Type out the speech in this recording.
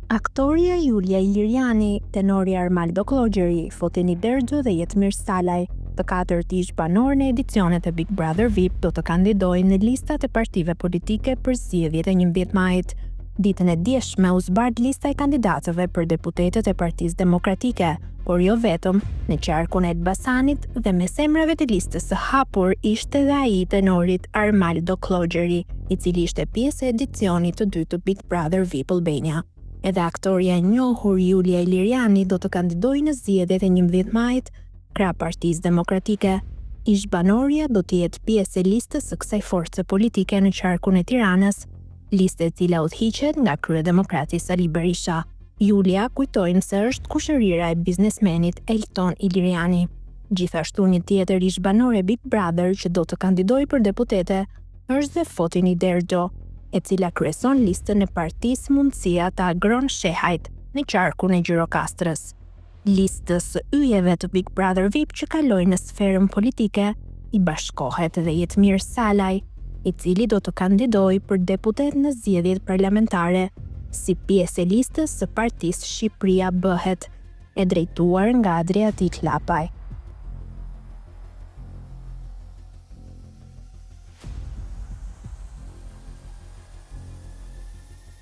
Aktorja Julia Iliriani, tenori Armaldo Kllogjeri, Fotini Derxho dhe Jetmir Salaj, të katërt ish-banorë në edicionet e Big Brother VIP do të kandidojnë në listat e partive politike për zgjedhjet e 11 majit. Ditën e djeshme u zbardh lista e kandidatëve për deputetët e Partisë Demokratike, por jo vetëm, në qarkun e Elbasanit dhe mes emrave të listës së hapur ishte dhe ai i tenorit Armaldo Kllogjeri, i cili ishte pjesë e edicionit të dytë të Big Brother VIP Albania. Edhe aktorja e njohur Julia Iliriani do të kandidojë në zgjedhjet e 11 majit krah Partisë Demokratike. Ish-banorja do të jetë pjesë e listës së kësaj force politike në qarkun e Tiranës, listë e cila udhëhiqet nga kryedemokrati Sali Berisha. Julia kujtojmë se është kushërira e biznesmenit Elton Iliriani. Gjithashtu një tjetër ish-banore e Big Brother që do të kandidojë për deputete është dhe Fotini Derxho, e cila kryeson listën e Partisë Mundësia të Agron Shehajt në qarkun e Gjirokastrës. Listës së yjeve të Big Brother VIP që kalojnë në sferën politike i bashkohet edhe Jetmir Salaj, i cili do të kandidojë për deputet në zgjedhjet parlamentare si pjesë e listës së Partisë Shqipëria Bëhet, e drejtuar nga Adriatik Lapaj.